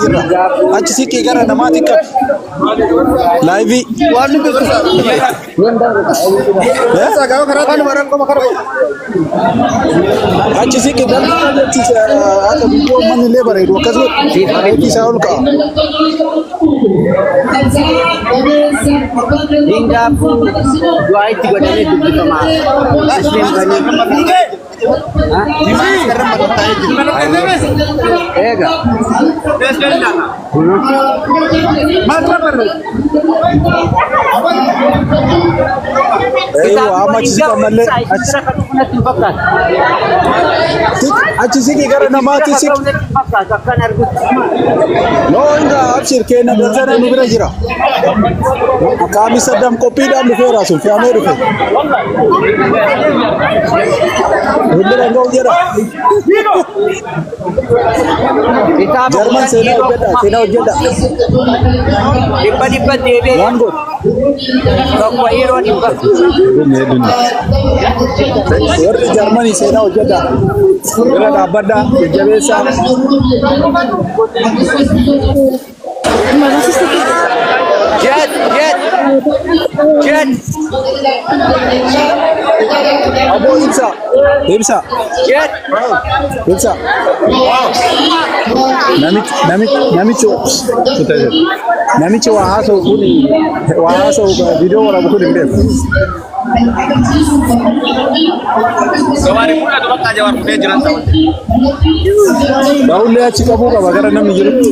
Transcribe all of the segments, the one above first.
jirra. Achi siqii gara namaatti qabi. Laayivii. Achi siqii gara akka viidiyoo manni illee bareedu akkasuma bareeddi isaa ol ka'a. Hingaafuu du'aa itti godhamee dubbifama. Eega. Eeyyuu amma achi siqaa malee achi siqii gara namaatti siqi. Noo inga abshir kenna darsana nu bira jira. Akkaami saddam qophiidhaan dhufeera sun fe'amee dhufe. Hundira ngoo jedha. Jarman seenaa hojjedha seenaa hojjedha. Dhibba dhibba deebi'ee. Waan godhu. Tokko yeroo dhibba. Warri Jarmanii seenaa hojjedha. Bira dhaabbadhaa jajjabeessaa. Jet jet jet. Aboo ibsa. Ibsa. Jet. Ibsa. Namichi namichi waa haasa'u kun waa haasa'u viidiyoo waraabu kun hin beeku. Jawaari mul'atu bakka jawaar fuudhee jiran ta'u. Baa'ullee achi qabuu qaba gara namni jirutti.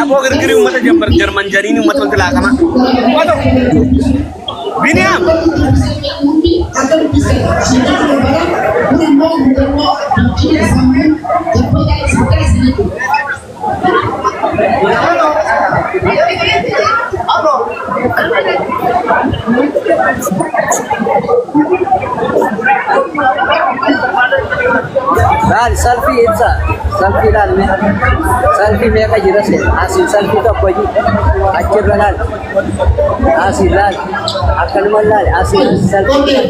Aboo girgirii uummata Jarman jariin uummata walitti laaqama. Biniyaam. Laal salfii ibsa. Salfii laal mee. Salfii meeqa jira se? Asiin salfii tokko ji. Achirra laal. Asiin laal. Akkanuma laal. Asiin salfii.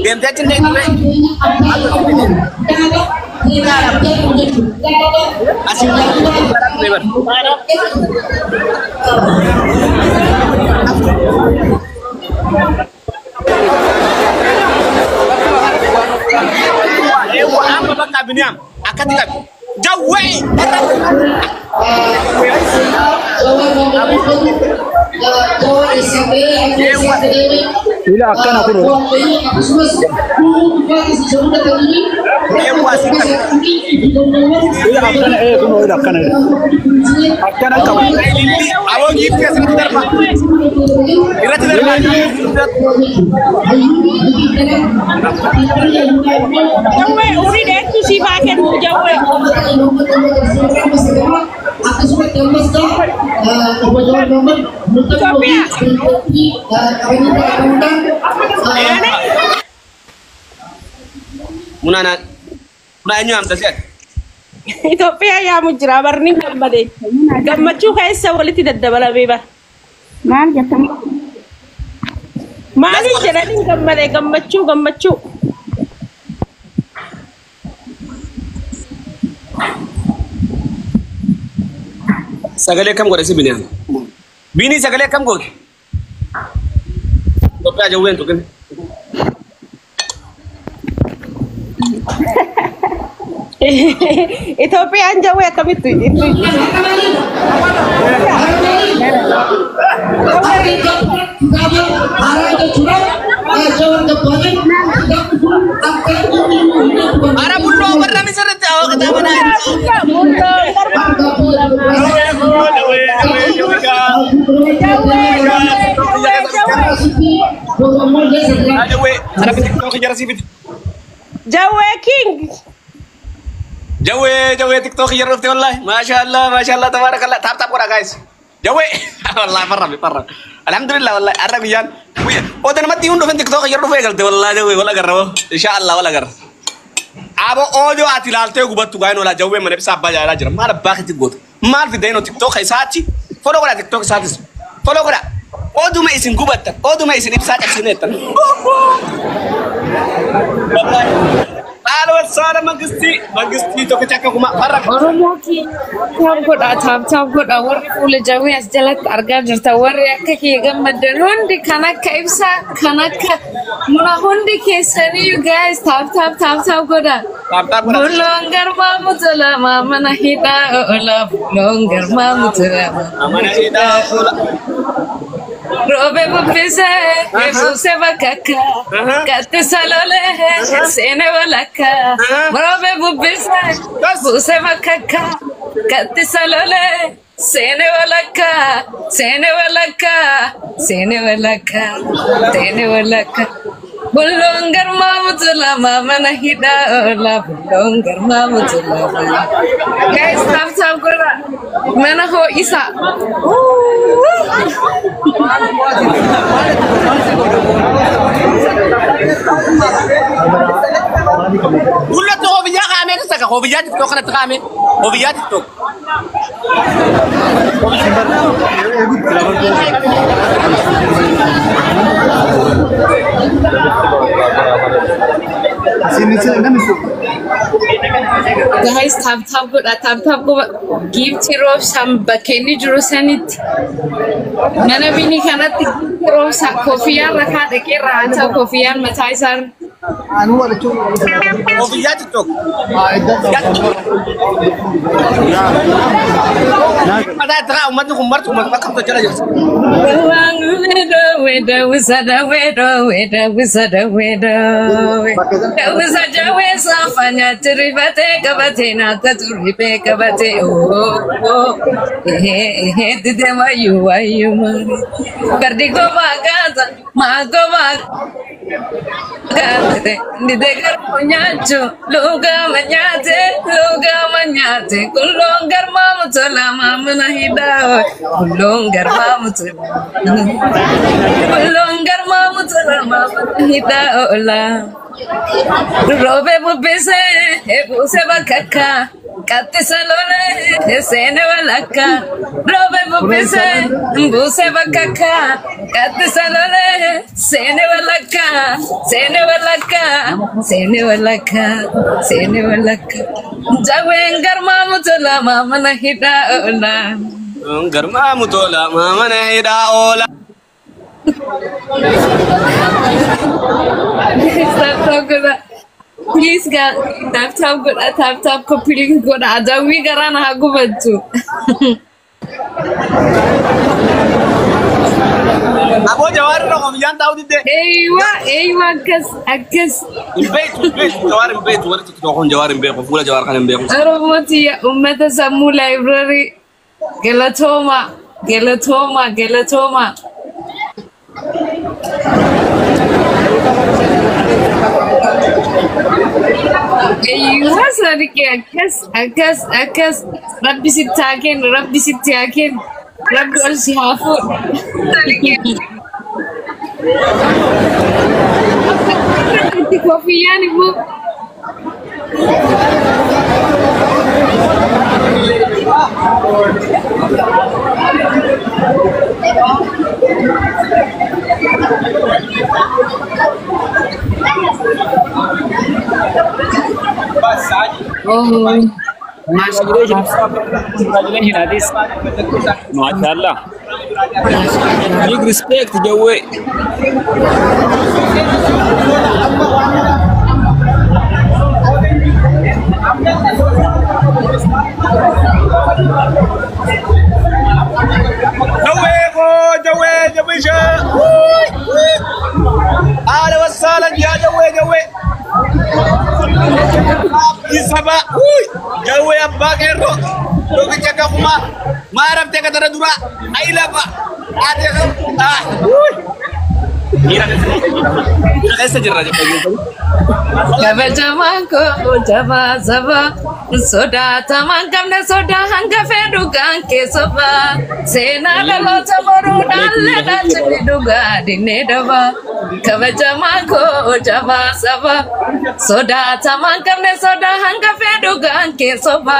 Deemtee achi hin deemtu. Asii amma bakka Biniyaam akkatti qabi. Jawwee! Ila akkana kun ila akkana ee kun ila akkana akkana qaba. Aboo giiftii asirratti darba. Irratti darba. Jawwee umurii dheertuu siif haa kennu jawwee. Itoophiyaa. Munaa munaa eenyu amta si'ati? Itoophiyaa yaamu jira barni gammade. Gammachuu keessa walitti daddabalamee bara. Maal jettama? Maaliif jedhanii gammade gammachuu gammachuu. Sagalee kam godhe si biniyaan? Bini sagalee kam goote? Itoophiyaa jawween tuqin. Itoophiyaan jawwee akkamitti itti Ara bulloo barra misirritti awwa kitaaba naa. Bulloo Jawwee ara tiktookii jara sii fiti. Jawwee king. Jawwee jawwee tiktookii jara dhufte wallahi. Maashaallah maashaallah tabaarakallah taap taap godha guys. Jawwee wallahi farrame farrame. Alhamdulillah wallahi arra guyyaan guyyaa oota namatti hin dhufin tiktookii jara dhufee galte wallahi jawwee wal agarra hoo inshaallah wal agarra. Abo oojoo ati ilaaltee gubattu gaa'in oolaa jawwee mana ibsaa abbaa jaalaa jira maal abbaa keetti goota maal fidee noo tiktook isaatti foloo godhaa tiktook isaatis foloo godhaa oduma isin gubattan oduma isin ibsaa cabsineettan. Haala walsaala mangistii mangistii tokkicha akka kuma farra. Oromoo keenya taap godha taap taap godha warri fuula jawwee as jalatti argaa jirta warri akka kee gammaddan hundi kan akka ibsaa kan akka muna hundi keessanii you guys taap taap taap taap godha. Taap taap godha. Bulloon garmaa mutulama mana hidhaa oola bulloon garmaa mutulama. Mana hidhaa oola. Roobe bubbisee buuse bakakka kattisa lolee seene walakka. Roobe bubbisee buuse bakakka kattisa lolee seene walakka seene walakka seene walakka seene walakka. Bulloon garmaa mutulama mana hidhaa oola bulloon garmaa mutulama. Guys, tap tap godha. Mana ho'isa. Mul'attu hobiyyaa qaamee keessa ka hobiyyaa tiktook kanatti qaamee hobiyyaa tiktook. Guys, tap tap godha tap tap godha. Giiftii roobsaan bakka inni jiru sanitti mana bini kanatti giiftii roobsaa kofiyyaan rakaa dhaqee raata kofiyyaan mataa isaa Hobiyyaa tiktook. Mataa itti kaa uummatni kun marti uummata bakka jala jirti. Dawwisa jawwee saafanya tirifatee qabatee naata turrifee qabatee ooo ehee dide wayyuu wayyuu maali bardi gobaa gaasa maa gobaa gaate dide garbu nyaachuu lugaama nyaate lugaama nyaate kulloon garmaamu tola maamuna hidhaa kulloon garmaamu tola kulloon garmaamu tola maamuna hidhaa oola. Roobe bubbisee buuse bakakka kattisa lolee seene walakka. Roobe bubbisee buuse bakakka kattisa lolee seene walakka seene walakka seene walakka seene walakka. Jawween garmaamu tola maamana hidhaa oola. Garmaamu tola maamana hidhaa oola. Tap tap godha. Please gaa tap tap godha tap tap copy link godha jawwii garaan haa gubattu. Aboo jawaar irra hobiyyaan taa'uu didde. Eeywa eeywa akkas akkas. Hin beektu hin beektu jawaar hin beektu warri tiktook kun jawaar hin beeku fuula jawaar kan hin beeku. Oromoo tiyya uummata sammuu laayibraarii galatooma galatooma galatooma. Eeywa sadiqee akkas akkas akkas rabbi sitti haa kennu rabbi sitti haa kennu rabbi ol si haa fuudhu. Itti kofiyyaan immoo Oh. Congratulations. Congratulations, Adis. MashaAllah. Big respect, Jawwe. Jawwe ko Jawwe Jawwisha. Ahlan wa sahlan yaa Jawwe Jawwe. Abdii saba. Jawwe abbaa qeerroo. Tokkicha kafumaa. Maa raftee katara dura. Ayi lafa. Ate kan. Dhiira keessa jirra jechuudha. Kabajamaan koo jabaa saba sodaatamaan qabne sodaa hanga fedhu dhugaan keessofa seenaa dhaloota boruu dhaallee dhaalchifni dhugaa dinnee daba. Kabajamaan koo jabaa saba sodaatamaan qabne sodaa hanga fedhu dhugaan keessofa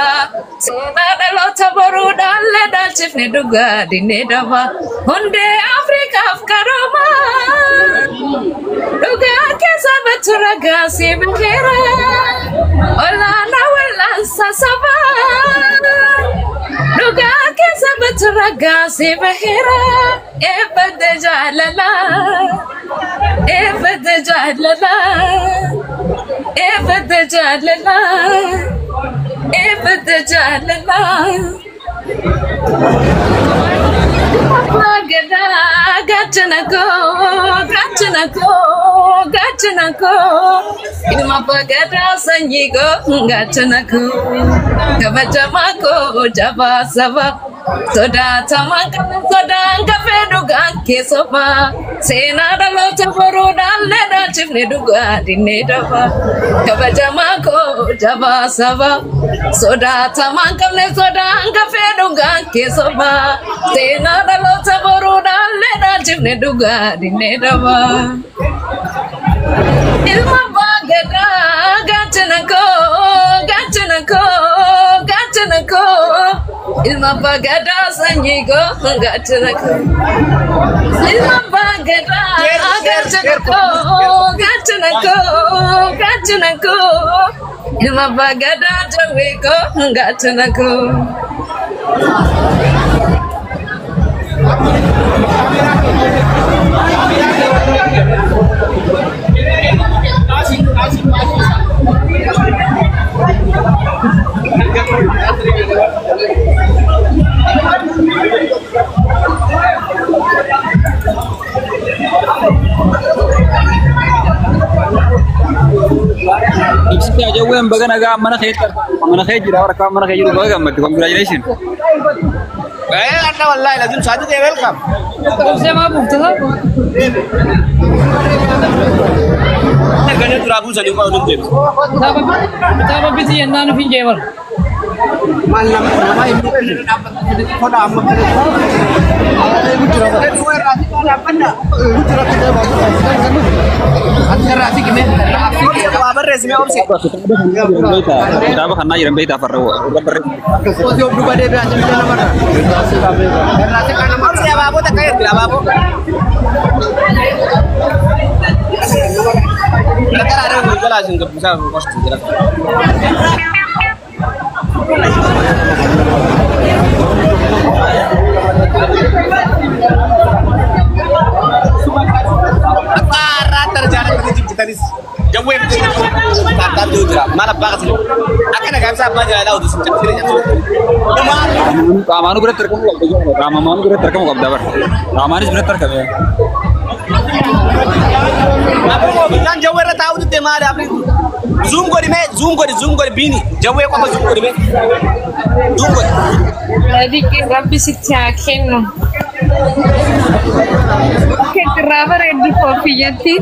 seenaa dhaloota boruu dhaallee dhaalchifni dhugaa dinnee daba. Hundee Afrikaaf qaroomaa. Dhugaa keessa batu ragaa si biqeera. Olaanaa wal'aansa sabaa. Dhugaa keessa batu ragaa si biqeera. Eebbate jaalala. Eebbate jaalala. Eebbate jaalala. Eebbate jaalala. Gaachana koo, gaachana koo, gaachana koo. Ilma gadaa sanyii koo, gaachana koo. Kabajamaa koo, jabaa saba. Sodaatamaa kana sodaan kafee dhugaan keessofa. Seenaa dhaloota boruu dhaallee dhaalchifne dhugaa dinnee daba. Kabajamaa koo, jabaa saba. Sodaatamaa qabne sodaan kafee dhugaan keessofa. Seenaa dhaloota boruu dhaallee dhaalchifne dhugaa dinnee daba. Ilma abbaa gadaa gaachana koo, gaachana koo, gaachana koo. Ilma abbaa gadaa sanyii koo, gaachana koo. Ilma abbaa gadaa gaachana koo, gaachana koo, gaachana koo. Ilma abbaa gadaa jawwee koo, gaachana koo. Ibsicha Jawween baga nagaa mana kee mana kee jira warra mana kee jiru baga gammadde. Congratulations. Anna wallahi lazim Sadiq welcome. Obsee maa buufta? Gana duraa buusanii qofa nutti deebisu. Kitaaba biti jennaan of hin jeebar. Maal nama hin dhaabbatu amma Waa barreessime obse. Kitaaba kannaa jiran beektaa farra warra barreessu. Obse abaaboo takka ergina abaaboo. Gara gara jalaa isin gabbisaa qostu jira. Akka har'aatti arjaalatti jibjitanis jawwee tattaaf jiru jira. Maal abbaa qasni akka nagaa ibsaa abbaa jaalalaa oduu sin cabsine cabsine. Qaamaanuu biratti argamuu qabda jechuudha. Qaamaanuu biratti argamuu qabda bara. Qaamaanis biratti argame. Aboo bishaan jawwee irra taa'uu didde maali abri? Zoom godhi mee zoom godhi zoom godhi biini jawwee qofa zoom godhi mee zoom godhi. Sadiqi rabbi sitti haa kennu. Akka irraa bareeddu koofiyyatti.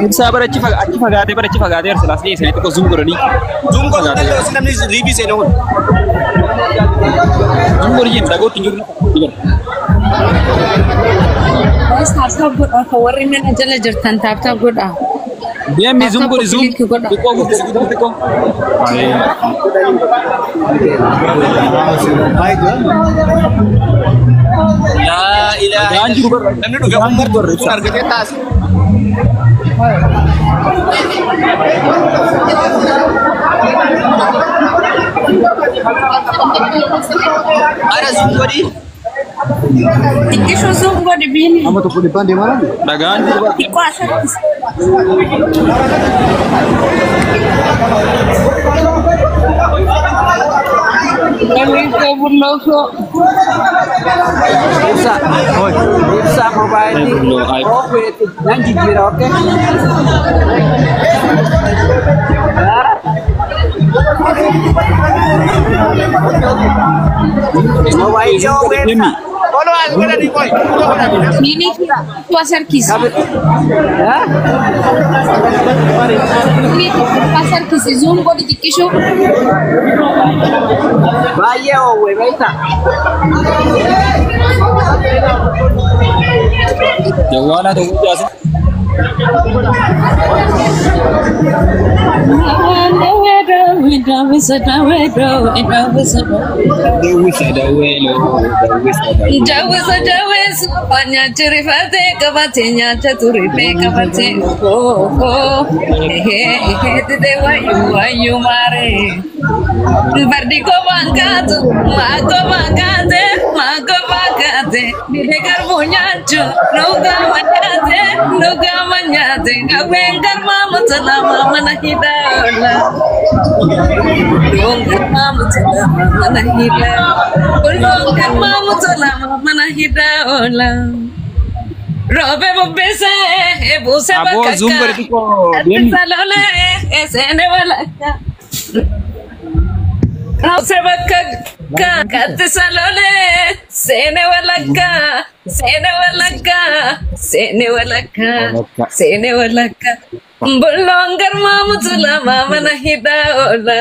Ibsaa bara achi fagaatee bara achi fagaatee arsilaas dhiyeessanii xiqqoo zoom godhanii. Zoom godhi danda'u si namni liibii seene kun. Zoom godhi jenna dhagootti hin jiru. Taap taap godhaa kan warri mana jala jirtan taap taap godhaa. Deemi zoom godhi zoom. Xiqqoo guddisi guddisi xiqqoo. Laa ilaaha Dhagaan jiru barra. Namni dhufe kun marti kun argatee taasisa. Ara zoom godhi. Xiqqishuu zoom godhi biini. Nama tokko dhibbaan deemaa jiran. Dhagaan jiru bara. Xiqqoo asirratti. Ibsa. Ibsa mobaayilii. Bulloo, ay. Oofeeti nan jijjiira oke. Mobaayilii oofeeti. Deemi. Follow as godhanii qoy. Follow godhanii. Biini xiqqoo as harkisi. Biini xiqqoo as harkisi. Zoom godhi xiqqishuu. Baay'ee oowwe beektaa. Jawwaalaa ta'uu jaasa. Dawwisa dawweeloo dawwisa dawwee. Jawwisa jawwisa nyaachiri rifatee qabatee nyaacha turifee qabatee oh ehee ehee didee wayyuu wayyuu maaree. Bardi kophaan kaatu maa kophaan kaate maa kophaan kaate didee garbuu nyaachuu nuugaa nyaate nuugaa nyaate qawween garmaa mutalaa mana hidhaa oola. Loon garmaa mutalaa mana hidhaa Loon garmaa mutalaa mana hidhaa oola. Roobe bubbisee buuse Aboo zoom bakka godhi xiqqoo deemi. Kattisa lolee seene walakka. Roobe bakka kattisa lolee seene walakka seene walakka seene walakka seene walakka. Bulloon garmaa mutulaa mana hidhaa oola.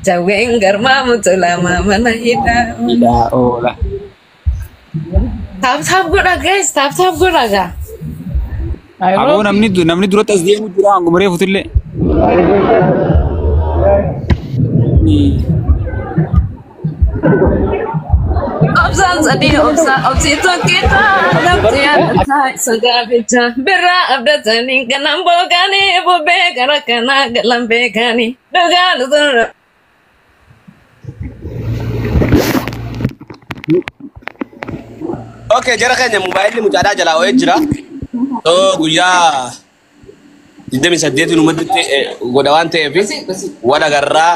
Jawween garmaa mutulaa mana hidhaa oola. Hidhaa oola. Taap taap godha guys taap taap godha gaa. Aboo namni namni duratti as deemu jira hanguma reefutillee. Obsaan sadii obsaa obsii tokkicha namti yaadataa isa gaaficha birraa abdatanii galan booqanii bubbee gara kanaa galan beekanii dhugaan sun Okay, jara keenya mobaayilli mucaadhaa jalaa oo'ee jira. So guyyaa 28 numadditti godha waan ta'eef wal agarraa.